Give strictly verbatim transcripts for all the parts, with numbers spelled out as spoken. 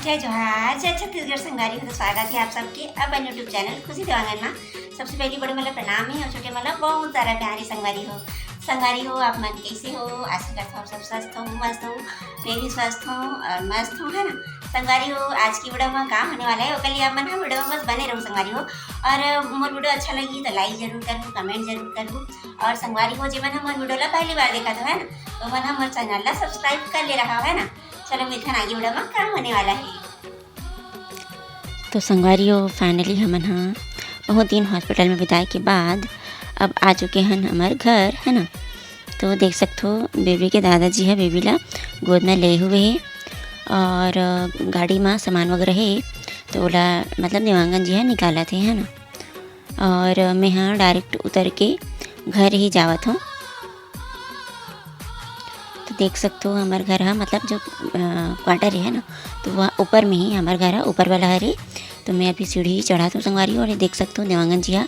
जय जोहार, जय छत्तीसगढ़ संगवारी हो। तो स्वागत है आप सबके अपन YouTube चैनल खुशी देवांगन मा। सबसे पहली बड़े मन ला प्रणाम है और छोटे मन ला बहुत सारा प्यार है संगवारी हो। संगवारी हो, आप मन कैसे हो? आशा करता हूँ सब स्वस्थ हो, मस्त हो। मैं भी स्वस्थ हूँ और मस्त हूँ, है ना? संगवारी हो, आज की वीडियो में का होने वाला है, ओकर लिए आप मन हाँ वीडियो में बस बने रहो संगवारी हो। और मोर वीडियो अच्छा लगी तो लाइक जरूर करहू, कमेंट जरूर करहू। और संगवारी हो, जे मन हमर वीडियो ला पहली बार देखत हो, है ना, तो मन हमर चैनल ला सब्सक्राइब कर ले रहा, है ना। चलो मिलथन आगे वीडियो में, का होने वाला है। तो संगवारी हो, फाइनली हमन हा बहुत दिन हॉस्पिटल में बिताए के बाद अब आ चुके हन हमर घर, है ना। तो देख सकथो, बेबी के दादाजी ह बेबी ला गोद में ले हुए हे और गाड़ी में सामान वगैरह हे, तो ओला मतलब देवांगन जी ह निकालत हे, है ना। और मैं हा डायरेक्ट उतर के घर ही जावत हूँ। तो देख सकथो, हमर घर ह मतलब जो क्वार्टर है ना, तो वह ऊपर में ही हमर घर ह, ऊपर वाला हरे। तो मैं अभी सीढ़ी चढ़त हूँ संगवारी हो, और ये देख सकथो देवांगन जी ह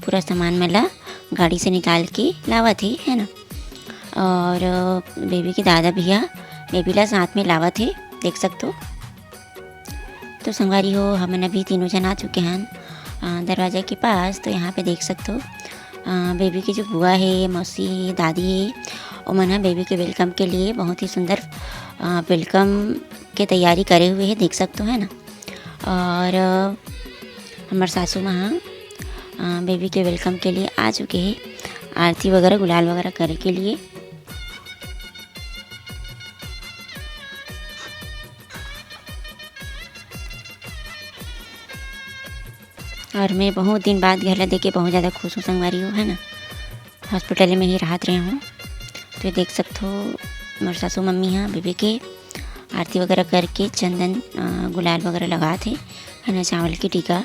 पूरा सामान मन ला गाड़ी से निकाल के लावत हे, है ना। और बेबी के दादा भी ह बेबी ला साथ में लावत हे, देख सकथो। तो संगवारी हो, हमन अभी तीनों झन आ चुके हन अ, दरवाजा के पास। तो यहाँ पे देख सकथो, अ, बेबी के जो बुआ हे, मौसी हे, दादी हे, ओमन ह बेबी के वेलकम के लिए बहुत ही सुंदर अ, वेलकम के तैयारी करे हुए हे, देख सकथो, है ना। और अ, हमर सासू माँ ह अ, बेबी के वेलकम के लिए आ चुके हे, आरती वगैरह, गुलाल वगैरह करे के लिए। और मैं बहुत दिन बाद घर ला देख के बहुत ज़्यादा खुश हूँ संगवारी हो, है ना। हॉस्पिटल में ही रहत रहे हूँ। तो ये देख सकथो, मोर सासू मम्मी ह बेबी के आरती वगैरह करके चंदन अ, गुलाल वगैरह लगात हे, है ना, चावल के टीका,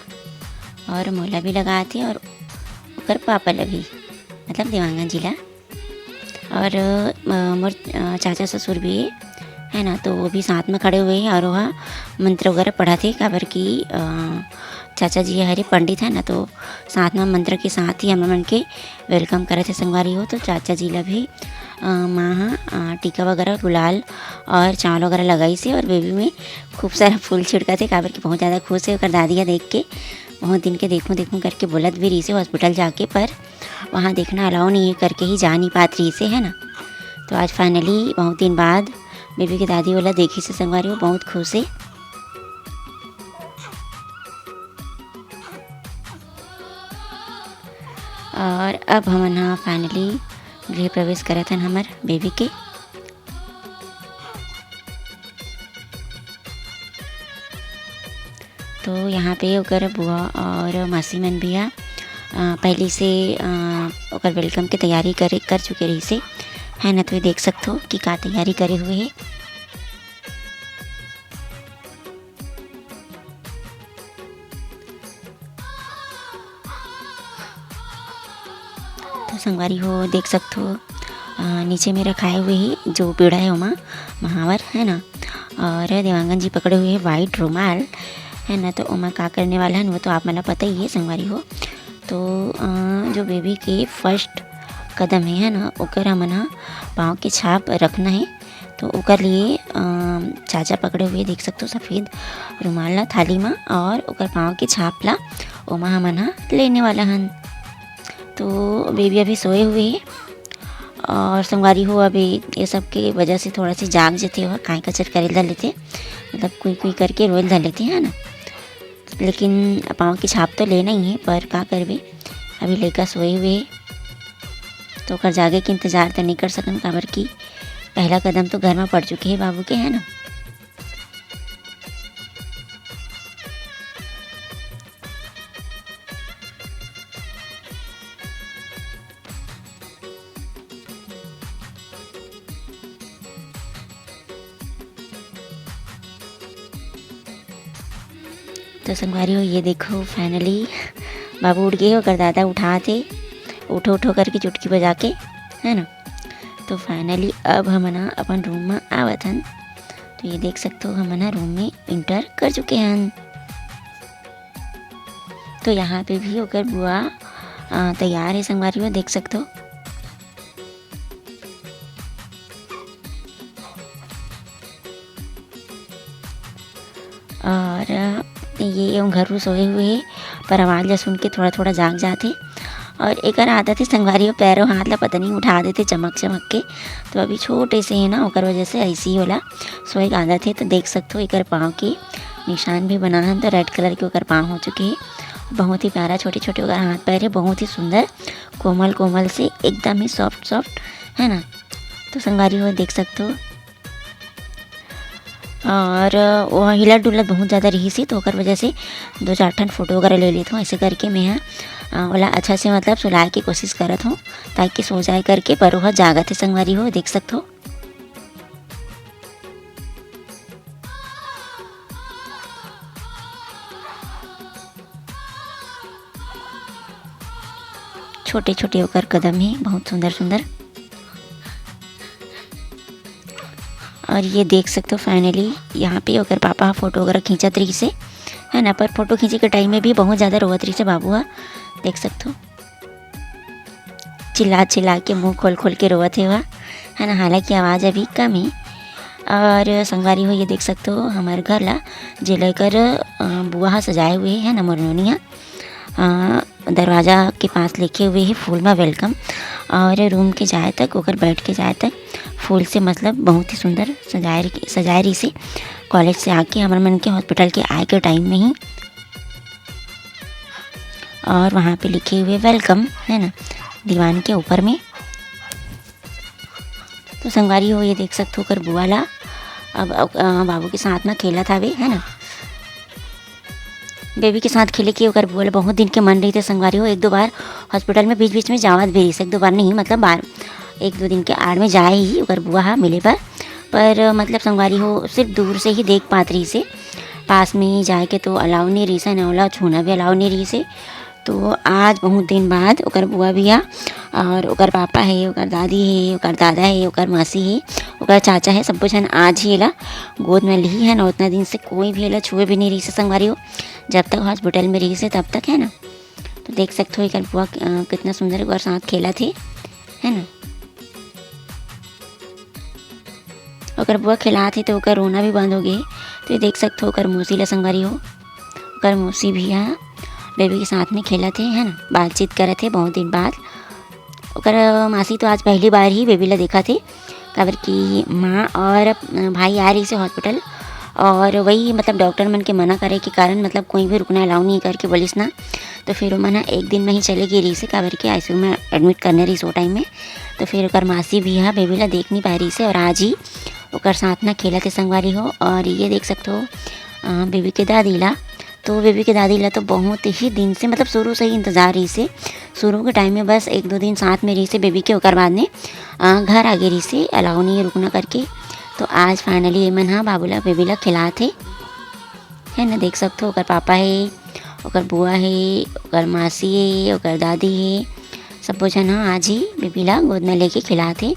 और मोला भी लगात हे और ओकर पापा ला भी, मतलब देवांगन जी ला। और अ, मोर अ, चाचा ससुर भी हे, है ना, तो वो भी साथ में खड़े हुए हे और वह मंत्र वगैरह पढ़त हे, काबर कि अ, चाचा जी हरे पंडित है ना, तो साथ में मंत्र के साथ ही हम मन के वेलकम करत हे संगवारी हो। तो चाचा जी ला भी अ, माँ ह अ, टीका वगैरह, गुलाल और चावल वगैरह लगाइस हे और बेबी में खूब सारा फूल छिड़कत हे, काबर कि बहुत ज़्यादा खुश हे ओकर दादी ह देख के। बहुत दिन के देखूँ देखूँ करके बोलत भी रहिस हे हॉस्पिटल जाके, पर वहाँ देखना अलाउ नहीं है करके ही जा नहीं पात रहिस हे, है ना। तो आज फाइनली बहुत दिन बाद बेबी के दादी ओला देखिस हे संगवारी हो, बहुत खुश हे। और अब हमन ह फाइनली गृह प्रवेश करत हन हमर बेबी के। तो यहाँ पे ओकर बुआ और मौसी मन भी ह, अ, पहले से, अ, ओकर वेलकम के तैयारी करे, कर चुके रहिस हे, है ना। तो ये देख सकथो कि का तैयारी करे हुए हे। तो संगवारी हो, देख सकथो, अ, नीचे में रखाए हुए हे जो पीढ़ा है ओमा महावर, है ना। और देवांगन जी पकड़े हुए हे वाइट रुमाल, है ना। तो ओमा का करने वाला है वो तो आप मन ला पता ही है संगवारी हो। तो अ, जो बेबी के फर्स्ट कदम है, है ना, ओकर हमन ह पाँव के छाप रखना है। तो ओकर लिए अ, चाचा पकड़े हुए देख सकथो सफेद रुमाल ला थाली मा, और ओकर पाँव के छाप ला ओमा हमन ह लेने वाला हन। तो बेबी अभी सोए हुए हे और संगवारी हो, अभी ये सब के वजह से थोड़ा सी जाग जथे, ओह काई कचर करे ल धर लेथे, मतलब कुई कुई करके रोए ल धर लेथे, है ना। लेकिन पाँव के छाप तो लेना ही है, पर का करबे, अभी लइका सोए हुए हे, तो ओकर जागे के इंतजार तो नहीं कर सकन, काबर कि पहला कदम तो घर में पड़ चुके हे बाबू के, है ना। तो संगवारी हो, ये देखो, फाइनली बाबू उठ गए, ओकर दादा उठात हे, उठो उठो करके चुटकी बजा के, है ना। तो फाइनली अब हमन ह अपन रूम में आवत हन। तो ये देख सकते हो, हमन ह रूम में एंटर कर चुके हन। तो यहाँ पे भी ओकर बुआ अ, तैयार हे संगवारी हो, देख सकते हो। और ये, ये घरू सोए हुए हे, पर आवाज ला सुन के थोड़ा-थोड़ा जाग जाथे। और एकर आदत हे संगवारी हो, पैरों हाथ ला पता नहीं उठा देथे चमक चमक के। तो अभी छोटे से हे ना, ओकर वजह से ऐसी ही होला, सोए के आदत हे। तो देख सकथो एकर पाँव के निशान भी बना हन, तो रेड कलर के ओकर पाँव हो चुके हे। बहुत ही प्यारा, छोटे छोटे ओकर हाथ पैर हे, बहुत ही सुंदर, कोमल कोमल से, एकदम ही सॉफ्ट सॉफ्ट, है ना। तो संगवारी हो देख सकथो। और वो हिलत डुलत बहुत ज़्यादा रहिस हे, तो ओकर वजह से दो चार ठन फोटो वगैरह ले लेत हूँ। ऐसे करके मैं ह, अ, ओला अच्छा से मतलब सुलाए के कोशिश करत हूँ, ताकि सो जाए करके, पर ओह जागत हे संगवारी हो, देख सकथो। छोटे छोटे ओकर कदम हे, बहुत सुंदर सुंदर। और ये देख सकथो finally यहाँ पे ओकर पापा ह फोटो वगैरह खींचत रहिस हे, है ना, पर फोटो खींचे के टाइम में भी बहुत ज़्यादा रोवत रहिस हे बाबू ह, देख सकथो। चिल्ला चिल्ला के, मुंह खोल खोल के रोवत हे वह, है ना, हालांकि आवाज़ अभी कम हे। और संगवारी हो, ये देख सकथो हमर घर ला, जेला एकर, अ, बुआ ह सजाए हुए हे ना, मोर नोनी ह। अ, दरवाजा के पास लिखे हुए हे फूल में welcome, और रूम के जाए तक, ओकर बेड के जाए तक फूल से, मतलब, बहुत ही सुंदर सजाए रखी-, सजाए रहिस हे। कॉलेज से आके, हमर मन के हॉस्पिटल के आए के टाइम में ही, और वहाँ पे लिखे हुए welcome, है ना, दीवान के ऊपर में। तो संगवारी हो, ये देख सकथो ओकर बुआ ला, अब, अब, अ, बाबू के साथ में खेलत हावे, है ना। बेबी के साथ खेले के ओकर बुआ ला बहुत दिन के मन रहिथे संगवारी हो। एक दो बार हॉस्पिटल में बीच बीच में जावत भी रहिस, एक दो बार नहीं, मतलब, बार एक दो दिन के आड़ में जाए ही ओकर बुआ ह मिले बर, पर, अ, मतलब, संगवारी हो, सिर्फ दूर से ही देख पात रहिस हे, पास में ही जाए के तो अलाउ नहीं रहिस हे, ना ओला छूना भी अलाउ नहीं रहिस हे। तो आज बहुत दिन बाद ओकर बुआ भी आ, और ओकर पापा हे, ओकर दादी हे, ओकर दादा हे, ओकर मासी हे, ओकर चाचा हे, सबो झन आज ही एला गोद में लिही हे ना। उतना दिन से कोई भी एला छुए भी नहीं रहिस हे संगवारी हो, जब तक हॉस्पिटल में रहिस हे तब तक, है ना। तो देख सकथो एकर बुआ, अ, कितना सुंदर ओकर साथ खेलत हे, है ना। ओकर बुआ खेलात हे तो ओकर रोना भी बंद हो गे। तो ये देख सकथो ओकर मौसी ला संगवारी हो, ओकर मौसी भी ह बेबी के साथ में खेलत हे, है ना, बातचीत करत हे बहुत दिन बाद। ओकर मासी तो आज पहली बार ही बेबी ला देखत हे, काबर कि माँ और भाई आ रहिस हे हॉस्पिटल, और वही, मतलब, डॉक्टर मन के मना करे के कारण, मतलब, कोई भी रुकना अलाउ नहीं करके बोलिस ना, तो फिर ओमन ह एक दिन में ही चले गे रहिस हे, काबर कि आईसीयू में एडमिट करने रहिस ओ टाइम में। तो फिर ओकर मासी भी ह बेबी ला देख नहीं पाए रहिस हे, और आज ही ओकर साथ ना खेलत हे संगवारी हो। और ये देख सकथो, अ, बेबी के दादी ला, तो बेबी के दादी ला तो बहुत ही दिन से, मतलब, शुरू से ही इंतजार रहिस हे। शुरू के टाइम में बस एक दो दिन साथ में रहिस हे बेबी के, ओकर बाद में, अ, घर आ गे रहिस हे, अलाउ नहीं हे रुकना करके। तो आज finally एमन ह बाबू ला, बेबी ला खिलात हे, है ना। देख सकथो ओकर पापा हे, ओकर बुआ हे, ओकर मासी हे, ओकर दादी हे, सबो झन ह आज ही बेबी ला गोद में लेके खिलात हे,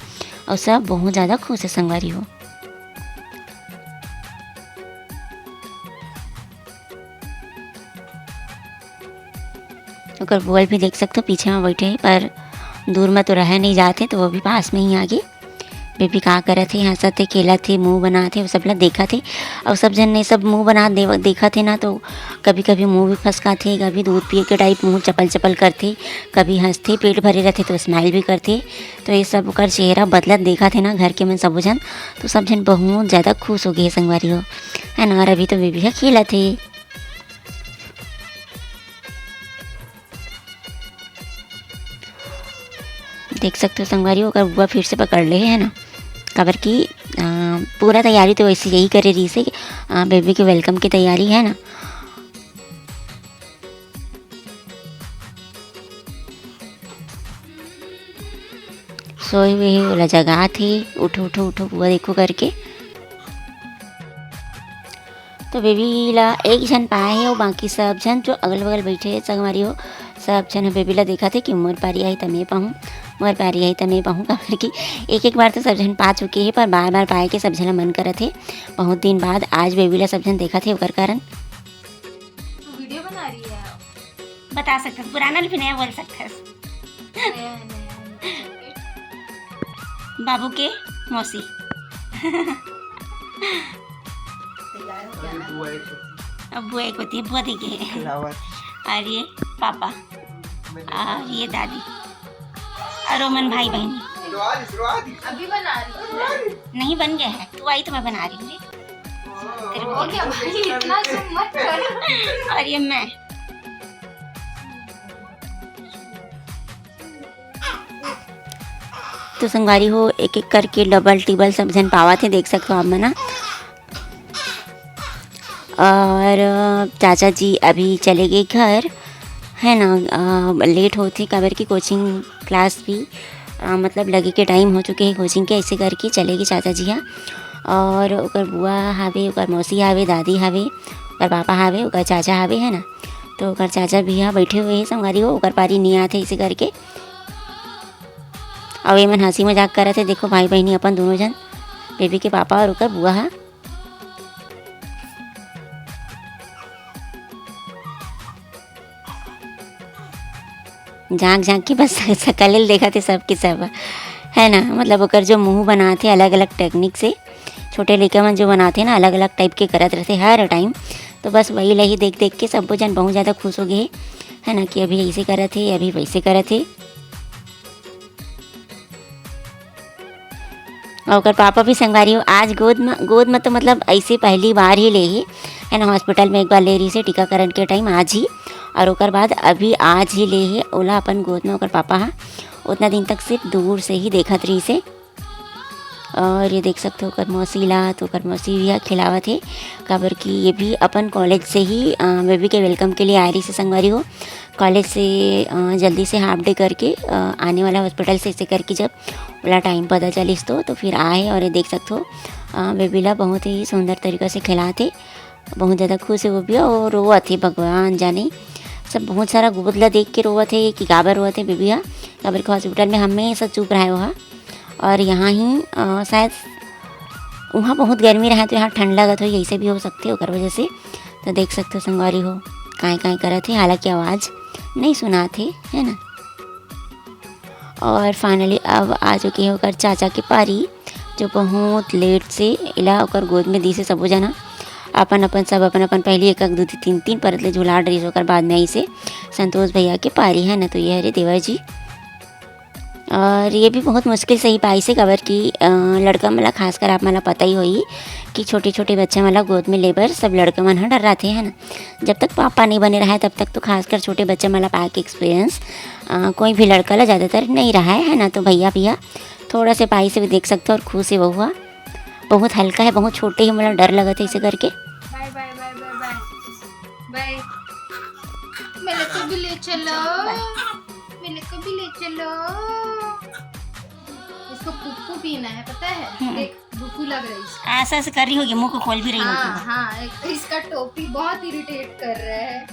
और सब बहुत ज़्यादा खुश हे संगवारी हो। ओकर बुआ ल भी देख सकथो, पीछे में बैठे हे, पर दूर में तो रहे नहीं जात हे, तो वो भी पास में ही आ गे। बेबी का करत हे, हंसत हे, खेलत हे, मुंह बनात हे, वो सब ला देखत हे। और सब झन ने सब मुंह बनात देव-, देखत हे ना, तो कभी-कभी मुंह भी फसकात हे, कभी दूध पिए के टाइप मुंह चपल-चपल करथे, कभी हंसथे, पेट भरे रहथे तो smile भी करथे। तो ये सब ओकर चेहरा बदलत देखत हे ना घर के मन सबो झन, तो सब झन बहुत ज़्यादा खुश हो गे हे संगवारी हो, है ना। और अभी तो बेबी ह खेलत हे। देख सकथो संगवारी, ओकर बुआ फिर से पकड़ ले हे, है ना, काबर कि, अ, पूरा तैयारी तो वैसे यही करे रहिस हे, अ, बेबी के welcome की तैयारी, है ना। सोए हुए हे, ओला जगात हे, "उठो, उठो, उठो, बुआ देखो" करके। तो बेबी ला एक झन पाए हे, अउ बाकी सब झन जो अगल-बगल बैठे हे संगवारी हो, सब झन ह बेबी ला देखत हे कि "मोर पारी आही त मैं पाहूँ, मोर पारी आही त मैं पाहूँ" काबर कि एक-एक बार तो सब झन पा चुके हे, पर बार-बार पाए के सब झन ला मन करत हे। बहुत दिन बाद आज बेबी ला सब झन देखत हे, ओकर कारण। तू वीडियो बना रही है? बता सकथस, पुराना ल भी नया बोल सकथस। नया, नया, नया। बाबू के मौसी। तैयार हो गया ना? अभी बुआ है छोटी। अब बुआ एक होती है, बुआ देखे है। और ये पापा, और ये दादी, और ओमन भाई बहन। अभी बना रही हूँ। नहीं, बन गया है, तू आई तो मैं बना रही हूँ। ओ क्या भाई, इतना zoom मत कर। और ये मैं। तो संगवारी हो, एक एक करके डबल टिबल सब झन पावत हे, देख सकते हो आप मन ह। और चाचा जी अभी चले गए घर, है ना। लेट होते, काबर की कोचिंग क्लास भी आ, मतलब लगे के टाइम हो चुके हैं कोचिंग के, ऐसे करके चले गए चाचा जी हा। और ओकर बुआ हावे, ओकर मौसी हावे, दादी हावे, ओकर पापा हावे, ओकर चाचा हावे, है ना। तो ओकर चाचा भी हा बैठे हुए हैं संगवारी हो, ओकर पारी नहीं आते ऐसे करके। और ये मन हंसी मजाक करत है, देखो भाई बहनी अपन दोनों जन, बेबी के पापा और ओकर बुआ हा। झांक झांक के बस सकल देखा थे सब के सब, है ना। मतलब ओकर जो मुंह बनाते अलग अलग टेक्निक से, छोटे लइका मन जो बनाते ना अलग अलग टाइप के करत रहते हर टाइम, तो बस वही ला ही देख देख के सब्बो जन बहुत ज़्यादा खुश हो गए, है ना, कि अभी ऐसे करत है, अभी वैसे करत है। और ओकर पापा भी संगवारी हो आज गोद में, गोद में तो मतलब ऐसे पहली बार ही ले ही, है ना। हॉस्पिटल में एक बार ले रही से टीकाकरण के टाइम आज ही, और ओकर बाद अभी आज ही ले ही ओला अपन गोद में ओकर पापा हा। उतना दिन तक सिर्फ दूर से ही देखत रही से। और ये देख सकते हो ओकर मौसी ला, तो ओकर मौसी भी हा खिलावत है, काबर कि ये भी अपन कॉलेज से ही बेबी के वेलकम के लिए आ रही से संगवारी हो। कॉलेज से अ, जल्दी से हाफ डे करके अ, आने वाला हॉस्पिटल से, ऐसे करके जब ओला टाइम पता चलिस तो, तो फिर आए। और ये देख सकते हो बेबी ला बहुत ही सुंदर तरीका से खिलाते, बहुत ज़्यादा खुश है वो भी। और रोवत है, भगवान जाने सब बहुत सारा गोद ला देख के रोवत है कि काबर रोवत है बेबी हा, काबर के हॉस्पिटल में हमेशा चुप रहे वो हा। और यहाँ ही अ, शायद वहाँ बहुत गर्मी रहे तो यहाँ ठंड लगत हो, ऐसे भी हो सकते ओकर वजह से। तो देख सकते हो संगवारी हो, काय काय करत है, हालांकि आवाज़ नहीं सुनात है, है ना। और फाइनली अब आ चुके हैं ओकर चाचा के पारी, जो बहुत लेट से इला ओकर गोद में दी से सबो जना। अपन अपन सब अपन अपन पहली एक एक दो तीन तीन परत ले झुला डरी, ओकर बाद में आई से संतोष भैया के पारी, है ना। तो ये हरे देवर जी। और ये भी बहुत मुश्किल से ही पाई से, काबर कि अ, लड़का मन ला, खासकर आप मन ला पता ही होही कि छोटे छोटे बच्चा मन ला गोद में लेबर सब लड़का मन ह डर्राथे, है ना। जब तक पापा नहीं बने रहे तब तक तो खासकर छोटे बच्चा मन ला पाए के एक्सपीरियंस कोई भी लड़का ला ज़्यादातर नहीं रहा है, है ना। तो भैया भैया थोड़ा से पाई से भी देख सकते हो और खुश है वो हुआ। बहुत हल्का है, बहुत छोटे ही, मतलब डर लगत है इसे करके। बाय बाय बाय बाय बाय बाय। मेरे को भी ले चलो, मेरे को भी ले चलो। इसको पुप्पू पीना है, पता है? हम्म। देख, भूखू लग रही है इसको। ऐसा ऐसे कर रही होगी, मुंह को खोल भी रही हाँ होगी। हाँ, एक इसका टोपी बहुत इरिटेट कर रहा है।